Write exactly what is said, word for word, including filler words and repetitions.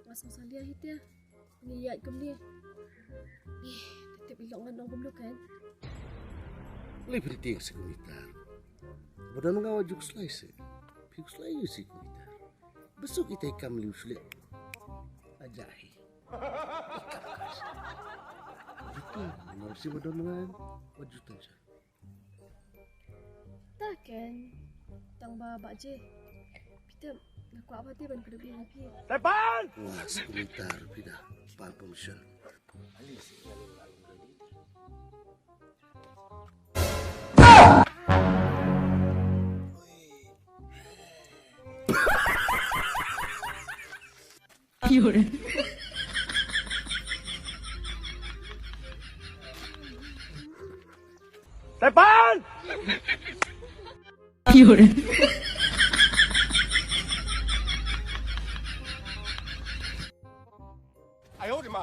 Nga sngewsih ïa hi te. Ni ïa kumne. Ni, tip i long ngan ong kumno kan. Lei pyntieng se kumita. Ba don nga wa juk slai se. Phi slai ïa se kumita. Besuk ita i kam liu sule. Aja hi. Itu, nor si ba don nga wa juk tan sa. Ta ken, tang ba ba je. Peter, nga kwah ba te ban kuduk ïa phi. Tepan! Nga sekulitar pida, pal pemsel. Tepan! Ayo, di ma.